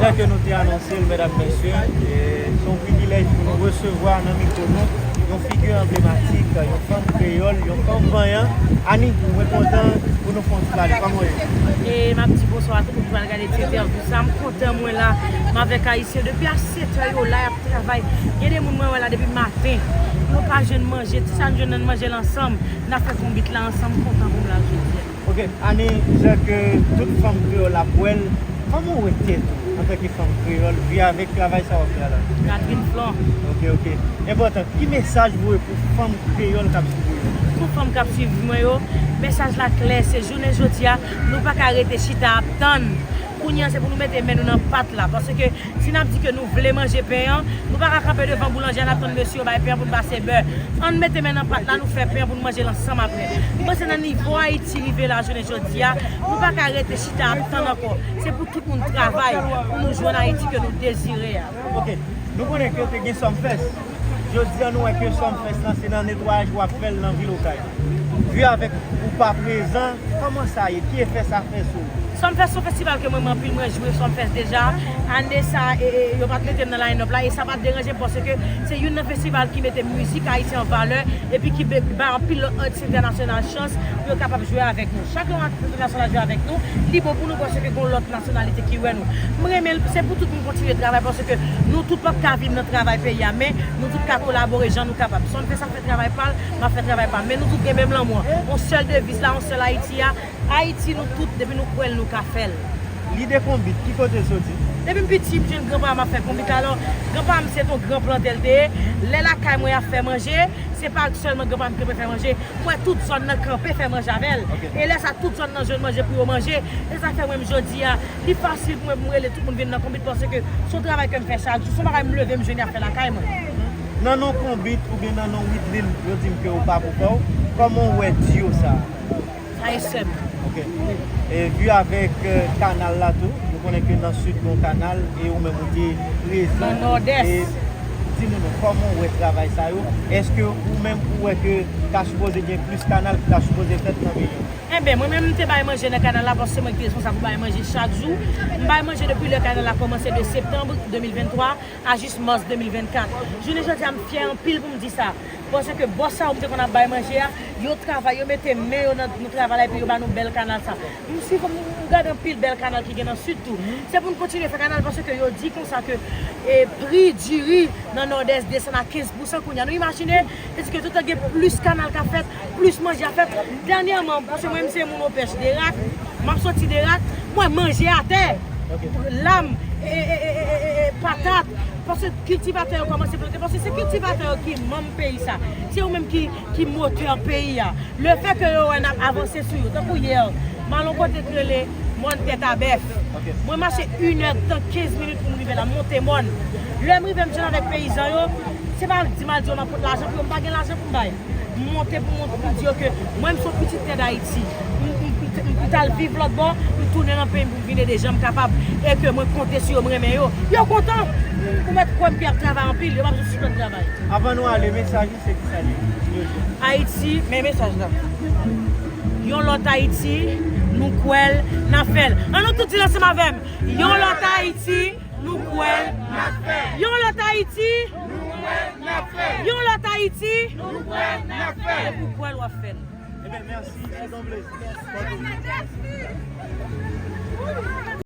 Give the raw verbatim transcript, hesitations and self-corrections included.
Jan ke nou te anonse l, medam, mesye, e, se yon privilèj pou nou resevwa nan mikwo nou yon figi anblematik, yon fanm kreyòl, yon fanm vanyan. Ani, mwen kontan pou nou fè yon ti pale. Kòman w ye? E m ap di bonswa a tout moun ki pral gade ti entèvyou sa. M kontan mwen la, m avèk Ayisyen. Depi a sèt è yo la, y ap travay. Gen de moun mwen wè la depi maten. Nou pa jwenn manje. Ti sa n jwenn nan n manje l ansanm. N ap fè konbit la ansanm. M kontan pou m la jodi a. Ok, Ani, jan ke tout fanm kreyòl ap wè l, kòman w wè tèt ou antanke fanm kreyòl, vi avèk travay sa w ap fè a la? Gad vin flan. Ok, ok. Enpòtan, ki mesaj ou voye pou fanm kreyòl k ap swiv ou yo? Pou fanm k ap swiv mwen yo, mesaj la klè, se jounen jodi a, nou pa ka rete chita ap tann. Kounye a, se pou nou mete men nou nan pat la, paske si n ap di ke nou vle manje pen an, nou pa ka kanpe devan boulanje a, n ap tann mesye yo bay pen an pou n pase bè. Ann mete men nan pat la, nou fè pen an pou n manje l ansanm apre. M panse nan nivo Ayiti rive la jounen jodi a, nou pa ka rete chita ap tann ankò. Se pou tout moun travay pou nou jwenn Ayiti ke nou dezire a. Ok, nou konnen ke te gen Sumfest. Jodi a, nou wè ke Sumfest lan se nan netwayaj w ap fè l nan vil Okay. Vi avèk ou pa prezan, kòman sa ye? Ki efè sa fè sou ou? Sumfest se yon festival ke mwen renmen anpil, mwen jwe Sumfest deja. Ane sa, e, e, yo pa t mete m nan line-up la, e sa pa t deranje m paske se youn nan festival ki mete mizik ayisyen an valè, epi ki be-, bay anpil lòt atis entènasyonal chans pou yo kapab jwe avèk nou. Chak lè yon atis entènasyonal jwe avèk nou, li bon pou nou paske gen lòt nasyonalite ki wè nou. M renmen l, se pou tout moun kontinye travay paske nou tout p ap ka viv nan travay peyi a, men nou tout ka kolabore jan nou kapab. Sumfest ap fè travay pa l, m ap fè travay pa m, men nou tout gen menm lanmou an. Yon sèl deviz la, yon sèl Ayiti a, Ayiti nou tout, depi nou kwè l, nou ka fè l. Lide konbit, ki kote l soti? Depi m piti, m jwenn granpa m ap fè konbit. Alò, granpa m se t on gran plantè l te ye. Lè lakay mwen y ap fè manje, se pa sèlman granpa m ki kanpe fè manje. M wè tout zòn nan kanpe fè manje avè l. Ok. E lè sa, tout zòn nan jwenn manje pou yo manje. E sa fè mwen, m jodi a, li fasil pou mwen pou m rele tout moun vin nan konbit paske se yon travay ke m fè chak jou. Se yon bagay m leve, m jwenn y ap fè lakay mwen. Nan non konbit oubyen nan non Widlin, yo di m ke ou pa pou kò w. Kòman w wè duo sa a? Frè e sè m. Ok. E vi avèk, euh, kanal la tou, nou konnen ke nan Sid gen yon kanal e ou menm ou te prezan. Nan Nòdès. E di nou non, kòman w wè travay sa yo? Èske ou menm ou wè ke ta sipoze gen plis kanal ki ta sipoze fèt nan peyi a? Enben, mwen menm, m te bay manje nan kanal la, paske se mwen ki responsab pou bay manje chak jou. M bay manje depi lè kanal la kòmanse de septanm de mil venntwa a jis mas de mil vennkat. Jounen jodi a, m fyè anpil pou m di sa. Paske bòs sa yo m te konn ap bay manje a, yo travay, yo mete men yo nan, nan travay la, epi yo ba nou bèl kanal sa. M swiv, m, m gade anpil bèl kanal ki gen nan Sid tou. Se pou n kontinye fè kanal, paske yo di konsa ke, e, pri diri nan Nòdès desann a kenz pou san kounye a. Nou imajine, se di ke toutan gen plis kanal k ap fèt, plis manje ap fèt. Dènyèman, paske mwen, m se moun Opèch Derak, m ap soti Derak, m wè manje atè. Ok. Lam, e, e, patat, paske kiltivatè yo kòmanse plante, paske se kiltivatè yo ki manm peyi sa. Se yo menm ki, ki motè peyi a. Lefètke yo wè n ap avanse sou yo, tankou yè, m al yon kote ki rele Mòn Tèt a Bèf. Ok. Mwen mache inèdtan, kenz minit pou m rive la, m monte mòn. Lè m rive, m jwenn avèk peyizan yo, se pa di m al di yo m ap pot lajan pou yo, m pa gen lajan pou m bay. M monte pou m, pou m di yo ke mwen, m se yon pitit tè Dayiti. M, m, m, m, m t al viv lòt bò, m tounen nan peyi m pou m vin ede jan m kapab. E ke mwen konte sou yo, m renmen yo. Yo kontan. Ou mèt kwè m ke y ap travay anpil, yo p ap jis sispann travay. Avan nou ale, mesaj ou se ki sa l ye? Di nou tou. Ayiti, men mesaj la. Yon lòt Ayiti, nou kwè l, n ap fè l. Ann nou tout di l ansanm avè m. Yon lòt Ayiti, nou kwè l, n ap fè l. Yon lòt Ayiti, nou kwè l, n ap fè l. Yon lòt Ayiti, nou kwè l, n ap fè l. Depi w kwè l, w ap fè l. Ebyen, mèsi. Se yon plezi.